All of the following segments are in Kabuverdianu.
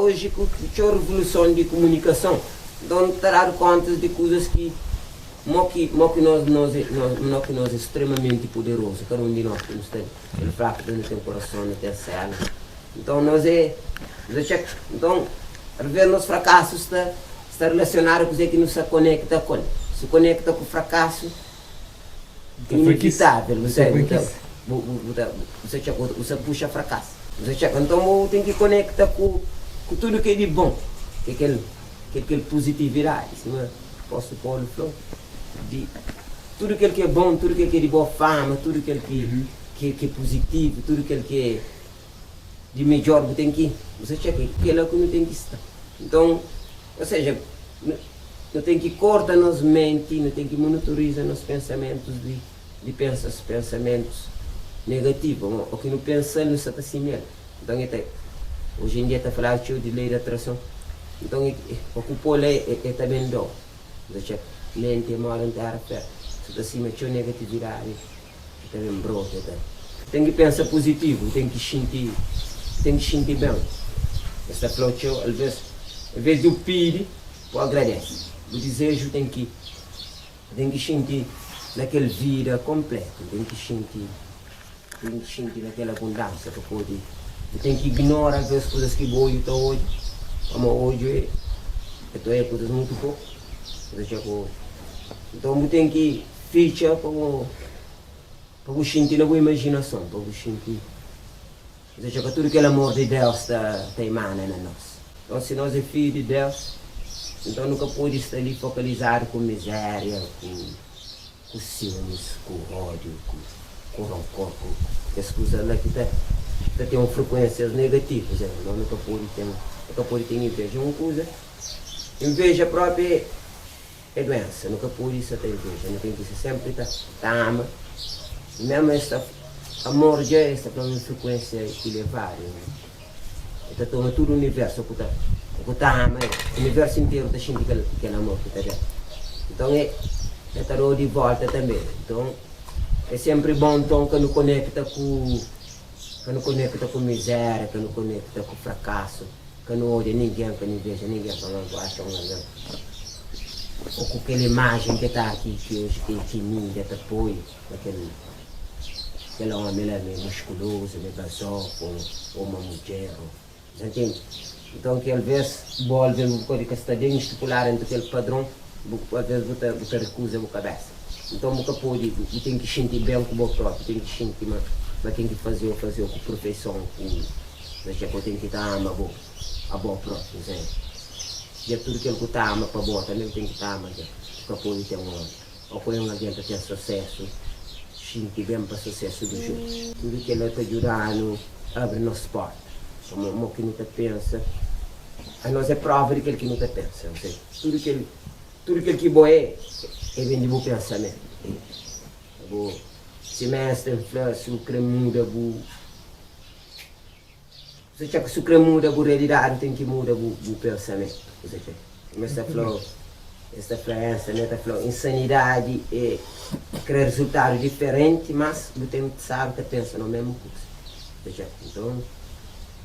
Oji ku txeu revoluson di kumunikason, nton nu ta dadu kontas di kuzas ki mo ki mo ki nos nos mo ki nos é stremamenti puderozu, kada un di nos ki nu sta li. El fla ki nu ten kurason, nu ten sélula. Nton nos é nos é nton alvês nos frakasu sta sta relasionadu ku kuzê ki nu sta konekta ku el. Si konekta ku frakasu Ta frakise. Inevitável, bu Ta sabe, bu ta, frakise. bu, bu, bu ta, bu sa txeka, bu sa puxa frakasu. Bu sa txeka, nton bu ten ki konekta ku, ku tudu ki é di bon, ki é kel, ki é kel puzitividadi, sima apóstlu Paulu fla, di tudu kel ki é bon, tudu kel ki é di boa fama, tudu kel ki, ki, ki é puzitivu, tudu kel ki é di midjór, bu ten ki, bu sa txeka, é kela ku nu ten ki sta. Nton, ô seja, nu. Nu ten ki korta nos menti, nu ten ki monitoriza nos pensamentus di di pensa pensamentus negativu, pamodi o ki nu pensa-l nu sta ta simia-l. Nton e ta oji en dia ta faladu txeu di lei di atrason. Nton e o ku pô la e ta ben da-u. Bu ta txeka menti é moda un tera fértil, su ta simia txeu negatividadi e ta ben brota e ta. Ten ki pensa puzitivu, ten ki xinti ten ki xinti ben. Es ta fla-u txeu alvês, envês di u pidi. Bu agradese. Bu dizeju ten ki ten ki xinti na kel vida konpletu, ten ki xinti ten ki xinti na kel abundansia pa pode. Bu ten ki ignora alvês kuzas ki bu odju ta odja, pamodi odju é é ta odja kuzas mutu poku, bu ta txia ku Nton bu ten ki fitxa pa bu pa bu xinti na bu imajinason, pa bu xinti. Bu ta txia ka tudu kel amor di Deus ta ta imana na nos. Nton, si nos é fidju di Deus, nton nu ka pode sta li fokalizadu ku mizéria, ku ku siumis, ku ódiu, ku ku rankor, ku kes kuza la ki ta ta ten un frekuénsias negativus. É, nos nu ka pode ten nu ka pode ten inveja. Un kuza, inveja própi é é duénsa. Nu ka pode sta ta inveja. Nu ten ki sta sénpri ta ta ama. Mésmu es ta amor dja es ta fla un frekuénsia ilevadu. E ta toma tudu universu ku ta ku ta ama el. Universu interu ta xinti kel kel amor ki ta da. Nton e e ta da-u di volta tanbe. Nton e senpri bon nton ka nu konekta ku ka nu konekta ku mizeria, ka nu konekta ku frakasu, ka nu odia ningen, ka nu inveja ningen pamodi bu atxa un algen o ku kel imajen ke ta ki ki oji ki ki mídia ta poi na kel Kel ómi la mi é muskulozu, mi é bazófu ô uma mudjer ô. Sa ntende? Nton ki alvês bo alvês bu pode ka sta ben estipuladu entri kel padron, bu alvês bu ta bu ta rekuza bu kabésa. Nton bu ka pode, bu ten ki xinti ben ku bo própi, ten ki xinti ma ma ken ki faze-u, faze-u ku perfeison, ku ta txeu ku ten ki ta ama bo abo própi, nse? Dja tudu kel ku ta ama pa bo tanbe bu ten ki ta ama dja. Bu ka pode ten ódiu. Ô poi un algen ta ten susésu, xinti ben pa susésu di otus. Tudu kel-la ta djuda-nu abri nos pórta. Pamodi mo ki nu ta pensa, anos é próva di kel ki nu ta pensa. Ô seja, tudu kel tudu kel ki bo é, é ben di bu pensamentu. Bo, sima Einstein fla, si bu krê muda bu. Você txeu ki su kre muda bu realidadi bu ten ki muda bu bu pensamentu. Você txeu ki es ta flau es ta fla essa ne ta flau insanidadi é kre resultadu diferenti mas bu ten ki sabi ta pensa na mesmu kusa. Você txeu nton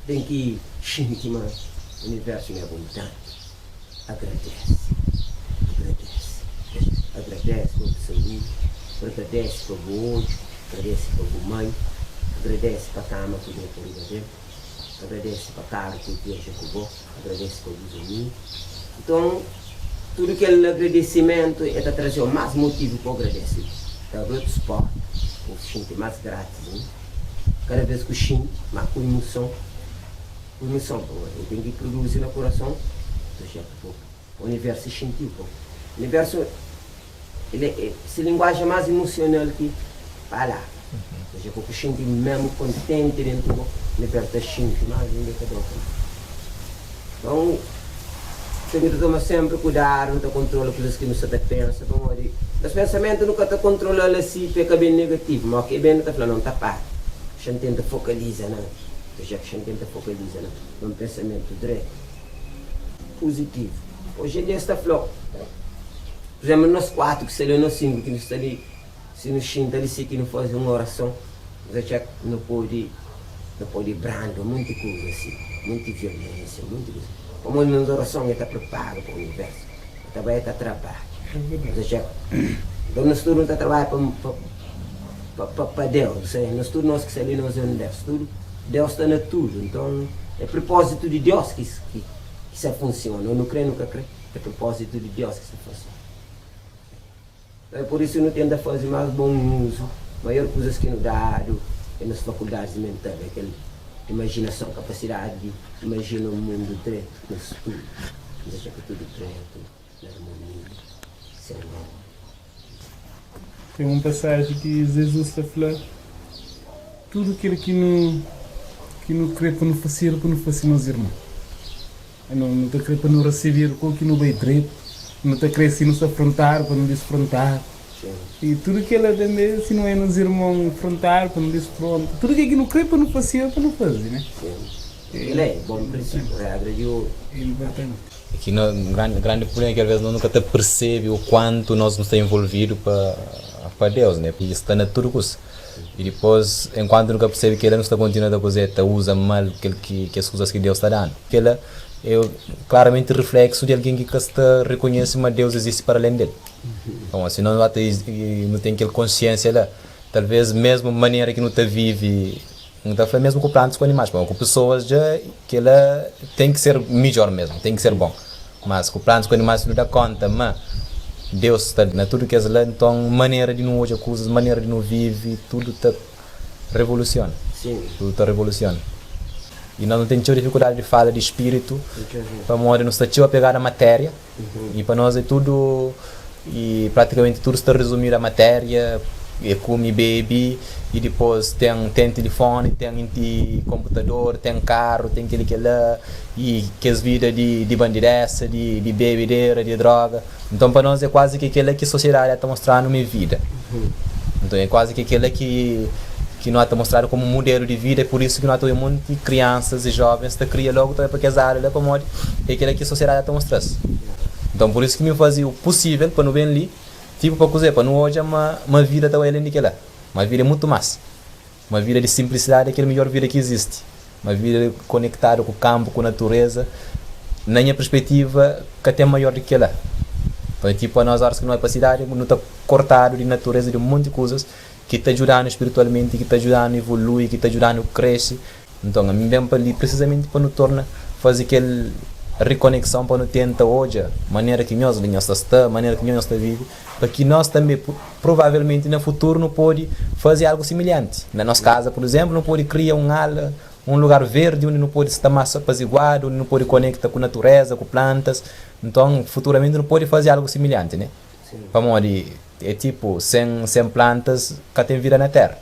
ten ki xinti ma universu nha abundanti agradese agradese agradese pa bu saúdi agradese pa bu odju. Agradese pa bu mai, agradese pa kama ku deta riba del, agradese pa karu ku viaja ku bo, agradese pa bus amigu. Nton, tudu kel agradesimentu e ta traze-u más motivu pa bu agradese. Ta abri otus porta pa bu xinti más gratis inda. Kada bes ku xinti, má ku imuson, ku imuson, pamodi el ten ki produzi na kurason, ta xinti pa universu xinti-u, pa universu. El é se linguajen é más imusional ki palavra. Ou seja, ku xinti memu kontenti dentu bo, universu ta xinti más inda ta da otu. Nton, ten ki ta toma senpri kudadu, nu ta kontrola kuzas ki nu sta ta pensa, pamodi nos pensamentu nu ka ta kontrola-l asi pa e ka ben negativu, ma oki e ben nu ta fla, no, N ta para, xa N tenta fokaliza na, ou seja, xa N tenta fokaliza na un pensamentu dretu, puzitivu. Oji en dia es ta fla-u. Pur izénplu, nos 4 ki sta li ô nos 5 ki nu sta li, si nu xinta li si ki nu faze un orason, nu ta atxa nu pode nu pode branda monti kuza si. Monti violensia, monti kuza. Pamodi nos orason e ta pripara pa universu, e ta bai e ta trabadja. Nos atxa Nton nos tudu nu ta trabadja pa pa pa pa Deus, nos tudu nos ki sta li nos é un Deus, tudu Deus sta na tudu. Nton é pripózitu di Deus ki ki sta funsiona, ô nu kre nu ka kre, é pripózitu di Deus ki sta funsiona. É pur isu nu tenta faze más bon uzu, maior kuzas ki nu dadu é nos fakuldadis mental, é kel imajinason, kapasidadi di imajina un mundu dretu, nos tudu, nos atxa ki tudu dretu, na armonia, sen ódiu. Ten un pasaji ki Jezus ta fla, Tudu kel ki nu ki nu kre pa nu fasedu, pa nu fase nos irmon. Nu ta kre pa nu resebedu kau ki nu bai dretu, nu ta kre si nu sta frontadu pa nu disfrontadu. I tudu kela tanbe si nu é nos irmon frontadu pa nu disfronta. Tudu kel ki nu kre pa nu faseba pa nu faze, ne? Kel-la é bon prinsipiu, regra di oru. É inportanti. É ki no grandi grandi prublema é ki alvês nos nu ka ta persebe o kuantu nos nu sta envolvidu pa pa Deus, ne? Ki sta na tudu kusa. I dipôs, enkuantu nu ka persebe kel-la, nu sta kontinua ta kuzê? Ta uza mal kel ki kes kuzas ki Deus ta da-nu. Kel-la é klaramenti rifléksu di algen ki ka sta rekonhese ma Deus izisti para alén di el. Pamodi si nos ba ta nu ten kel konsiénsia la, talvês mésmu manera ki nu ta vive, nu ta fla mésmu ku plantas ku animais, pamodi ku pesoas dja kel-la ten ki ser midjór mésmu, ten ki ser bon. Mas ku plantas ku animais si nu da konta ma Deus sta na tudu kes la, nton manera di nu odja kuzas, manera di nu vive, tudu ta revolusiona. Tudu ta revolusiona. I nos nu ten txeu difikuldadi di fala di spiritu pamodi nu sta txeu apegadu a matéria i pa nos é tudu i pratikamenti tudu sta rezumidu a matéria, é kume, bebe i dipôs ten ten tilifoni, ten konputador, ten karu, ten kel-li kel-la. I kes vida di di bandidesa, di di bebedera, di droga. Nton pa nos é kuazi ki kela ki sosiedadi ata mostranu ma é vida. Nton é kuazi ki kela ki ki no ata mostradu komu mudelu di vida, é pur isu ki no ata obi monti kriansas i jovens ta kria logu ta bai pa kes aria la pamodi é kela ki sosiedadi ata mostra-s. Nton pur isu ki mi fazi u pusivel pa nu ben li, tipu pa kuze? Pa nu odja ma ma vida ta bai alen di kela, ma vida é mutu mas. Ma vida di sinplisidadi é kel midjór vida ki izisti. Ma vida konektadu ku kanpu, ku natureza, na nha perspetiva, ka ten maior di ki kel-la. Pa tipu anos óras ki nu bai pa sidadi, nu ta kortadu di natureza, di un monti kuzas ki ta djuda-nu spiritualmenti, ki ta djuda-nu ivolui, ki ta djuda-nu krese. Nton, ami N ben pa li prisizamenti pa nu torna faze kel rikonekson, pa nu tenta odja manera ki nhos li nhos ta sta, manera ki nhos ta vive, pa ki nos tanbe, provavelmenti na futuru, nu pode faze algu similhanti. Na nos kaza, pur izénplu, nu pode kria un ala, un lugar verdi undi nu pode sta más apaziguadu, undi nu pode konekta ku naturéza, ku plantas. Nton, futuramenti nu pode faze algu similhanti, ne? Pamodi é tipu, sen sen plantas ka ten vida na téra.